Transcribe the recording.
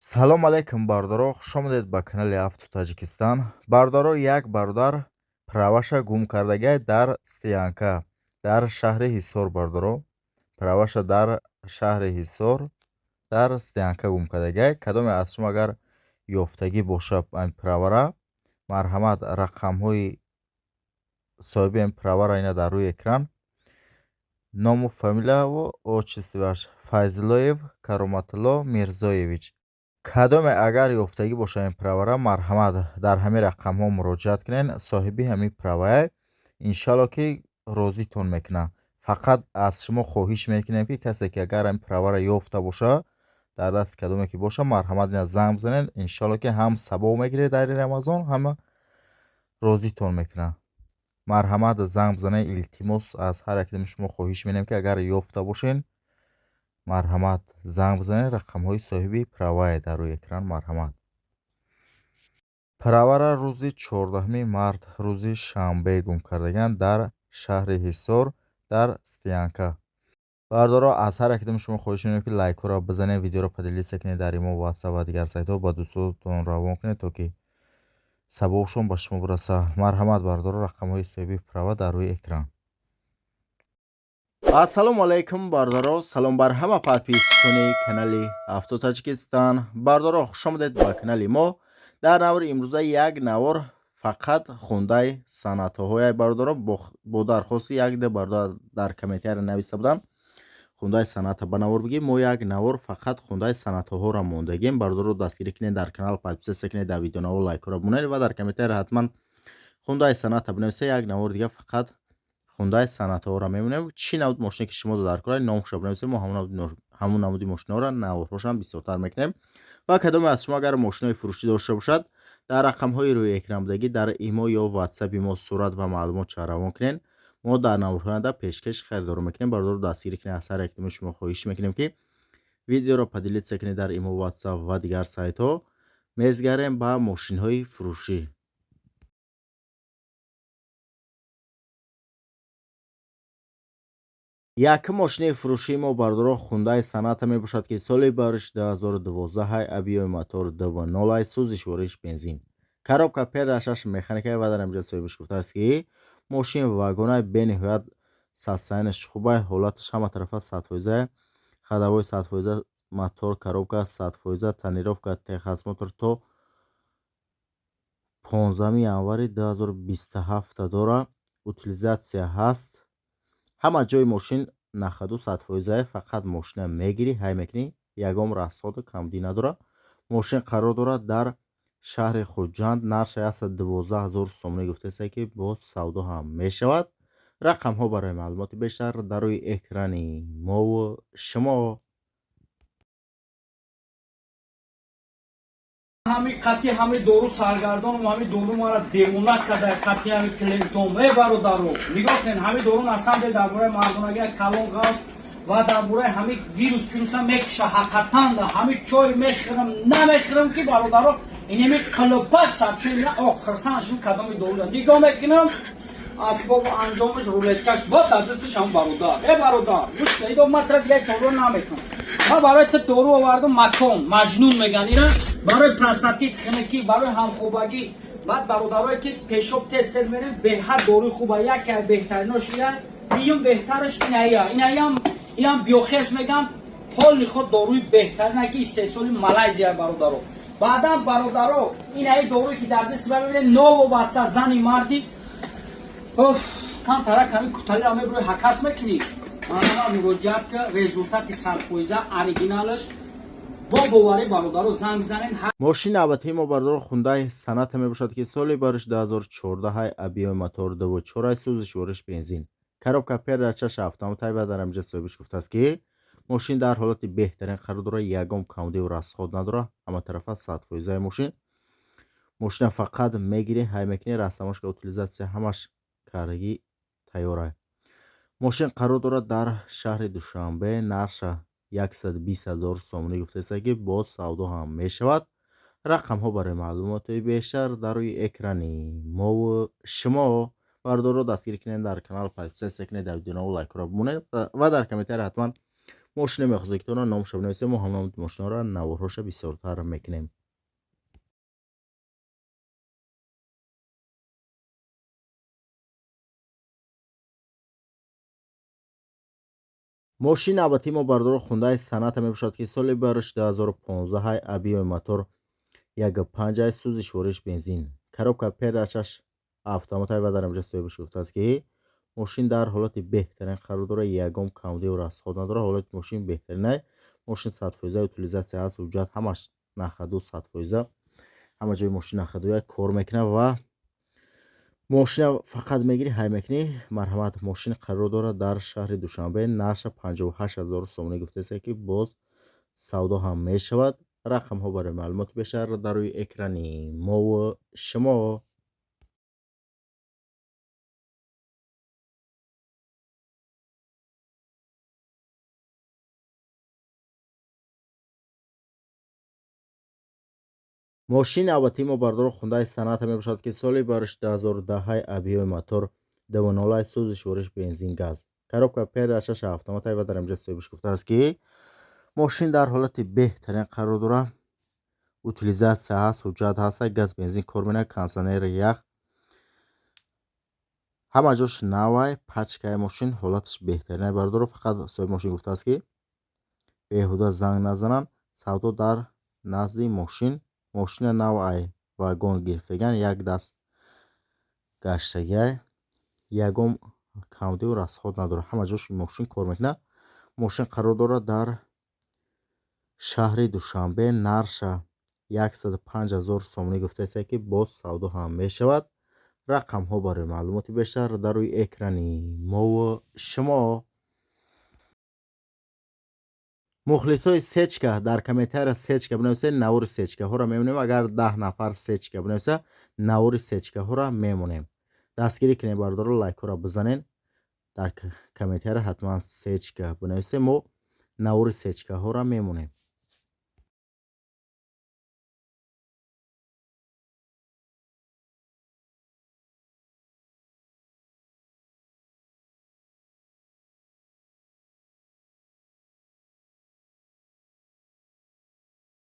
Салом алейкум, бародаро, хушомадед ба канали Авто Таҷикистан. Бародаро, як бародар праваша гум кардагиай дар стоянка дар шаҳри Ҳисор. Бародаро, праваша дар шаҳри Ҳисор дар стоянка гум кардагиай. Кадоме аз шумо агар ёфтагӣ боша ин правара, марҳамат, рақамҳои соҳиби ин правара ина дар рӯи экран. Ному фамилияву отчествоаш Файзуллоев Кароматулло Мирзоевич. Кадоме агар ёфтагӣ боша ин правара, марҳамат, дар ҳамин рақамҳо муроҷиат кунед. Соҳиби ҳамин правае иншалло ки розитон мекунад. Фақат аз шумо хоҳиш мекунем, ки касе ки агар ҳамин правара ёфта боша, дар дасти кадоме ки боша, марҳамат, ина занг бизанед. Иншалло ки ҳам савоб мегиред дар ин Рамазон, ҳама розитон мекунад. Марҳамат, занг бизанед, илтимос. Аз ҳар якдами шумо хоҳиш менем, ки агар ёфта бошед, марҳамат, занг бизанед. Рақамҳои соҳиби правае дар рӯи экран, марҳамат. Правара рӯзи 14 март, рӯзи шанбе гум кардагианд дар шаҳри Ҳисор дар стоянка. Бародаро, аз ҳар якдами шумо хоҳиш менем, ки лайкҳоро бизанед, видеоро поделиться кунед дар имо, Ватсап ва дигар сайтҳо, ба дӯстотон равон кунед, то ки савобшон ба шумо бирасад. Марҳамат, бародаро, рақамҳои соҳиби права дар рӯи экран. Ассалому алайкум, бародаро, салом бар ҳама подписчикони канали Авто Таҷикистан. Бародаро, хушомадед ба канали мо. Дар навори имрӯза як навор фақат Хундай Сонатаҳоя. Бародаро, бо дархости як ду бародар дар комментария нависта буданд: «Хундай Соната ба навор бигир». Мо як навор фақат Хундай Сонатаҳоро мондагем. Бародаро, дастгирӣ кунед, дар канал подписаться кунед, дар видеонавор лайкҳоро бимонед ва дар комментария ҳатман Хундай Соната бинависед. Як навор дига фақат Хундай Сонатаҳоро мемонем. Чӣ навъ мошине ки шумо дар кора, номашро бинависед, мо ҳамон намуди мошинаҳоро наворҳошам бисёртар мекунем. Ва кадоме аз шумо агар мошинои фурӯшӣ дошта бошад, дар рақамҳои рӯи экран будагӣ дар имо ё Ватсаби мо сурат ва маълумот равон кунед, мо дар наворҳои оянда пешкаши харидорон мекунем. Бародаро, дастгирӣ кунед. Аз ҳар якдами шумо хоҳиш мекунем, ки видеоро поделиться кунед дар имо, Ватсап ва дигар сайтҳо. Мезгарем ба мошинҳои фурӯшӣ. Якум мошинаи фурӯшии мо, бародаро, Хундай Соната мебошад, ки соли бариш 2012, объёми мотор 2.0, сӯзишвориш бензин, коробка передачаш механика. Ва дар инҷа соҳибаш гуфтааст, ки мошин вагонай, бениҳоят состоянияш хубай, ҳолаташ ҳама тарафа 100%, ходовой 100%, мотор, коробка 100%, тонировка, техосмотр то 15 январи 2027 дора, утилизация ҳаст. Ҳама ҷои мошин на ходу 100%. Фақат мошина мегирӣ, ҳай мекунӣ, ягон расходу камбудӣ надорад. Мошин қарор дорад дар шаҳри Хуҷанд, нархша 112 000 сомонӣ гуфтааст, ки боз савдо ҳам мешавад. Рақамҳо барои маълумоти бештар дар рӯи экрани мову шумо. Ҳами қатъи ҳами дору саргардонам, ҳами дору мара девона карда, қатъи ҳами клиентом. Э, бародаро, нигоҳ кунед, ҳами дору на самом деле дар бораи мардонагӣ калон ғавз ва дар бораи ҳами вирус пируса мекиша. Ҳақиқатан да ҳами чой мехӯрам, намехӯрам, ки бародаро, инеми қилипа сабши. Ох, хирсан шудам. Кадоми дору нигоҳ мекунам, асбобу анҷомаш, рулеткаш ва дар дасташ ҳам. Бародар, э бародар, гӯш кунед, ман тра дигаи дору намекунам. Ман барои ту дору овардам, макон маҷнун меган ира, барои простатит, хинакӣ, барои ҳамхобагӣ. Баъд бародарое ки пешоб тез тез мерем, беҳад доруи хуба, яке беҳтаринош ия. Дуюм беҳтараш иная, инаям, иам биохерс меган, полный худ доруи беҳтарина, ки истеҳсоли Малайзия, бародаро. Баъдан, бародаро, инаи доруе ки дар дасти ба мебинед, новобаста зани марди, оф, камтара ками куталиро мебурӯи, ҳакас мекунӣ, манама муроҷиат ка, результати 100%, оригиналаш, бо боварӣ, бародаро, занг занен. Мошини навбатии мо, бародаро, Хундай Соната мебошад, ки соли бариш 2014, объёми мотор 2.4, сӯзишвориш бензин, коробка передачаш автоматай. Ва дар инҷа соҳибаш гуфтааст, ки мошин дар ҳолати беҳтарин қарор дорад, ягон камбудиву расход надорад, ҳама тарафа 100% мошин. Мошина фақат мегирӣ, ҳай мекунӣ, растаможка, утилизация ҳамаш кардагӣ тайёра. Мошин қарор дорад дар шаҳри Душанбе, нархша 120 000 сомонӣ гуфтааст, ки боз савдо ҳам мешавад. Рақамҳо барои маълумоти бештар дар рӯи экрани мову шумо. Бародаро, дастгирӣ кунед, дар канал подписаться кунед, дар видеонаво лайкҳоро бимонед ва дар комментария ҳатман Мошине мехозед, ки тона номша бинависед, мо ҳам номи мошинаро наворҳоша бисёртар мекунем. Мошини навбатии мо, бародаро, Хундай Соната мебошад, ки соли барш 2015, объёми мотор 1,5, сӯзишвориш бензин, коробка передачаш автоматай. Ва дар инҷа соҳибаш гуфтааст, ки мошин дар ҳолати беҳтарин қарор дорад, ягон камбудию расход надорад, ҳолати мошин беҳтаринай. Мошин 100% утилизация ҳаст, ҳуҷҷат ҳамаш на ходу, 100% ҳама ҷои мошин на ходуя кор мекунад ва мошина фақат мегирӣ, ҳай мекунӣ. Марҳамат, мошин қарор дорад дар шаҳри Душанбе, нарша 58 000 сомонӣ гуфтааст, ки боз савдо ҳам мешавад. Рақамҳо барои маълумоти бештар дар рӯи экрани мову шумо. Мошини навбатии мо, бародаро, Хундай Соната мебошад, ки соли барш 2010, объёми мотор 2,0, сӯзишвориш бензин, газ, коробка передачаш автоматай. Ва дар инҷа соҳибаш гуфтааст, ки мошин дар ҳолати беҳтарин қарор дорад, утилизация ҳаст, ҳуҷҷат ҳаст, газ, бензин кор мекунад, кондитсионер, ях, ҳама ҷош навай, пачкаи мошин ҳолаташ беҳтаринай. Бародаро, фақат соҳиби мошин гуфтааст, ки беҳуда занг назананд, савдо дар назди мошин. Мошина нав ай вагон гирифтагиан, як даст гаштагиай, ягон камбудию расход надорад, ҳама ҷош мошин кор мекунад. Мошин қарор дорад дар шаҳри Душанбе, нарша 105 000 сомонӣ гуфтааст, ки боз савдо ҳам мешавад. Рақамҳо барои маълумоти бештар дар рӯи экрани мову шумо. Мухлисои сечка, дар комментария сечка бинависед, навори сечкаҳоро мемонем. Агар 10 нафар сечка бинависа, навори сечкаҳоро мемонем. Дастгирӣ кунед, бародаро, лайкҳоро бизанед, дар комментария ҳатман сечка бинависед, мо навори сечкаҳоро мемонем.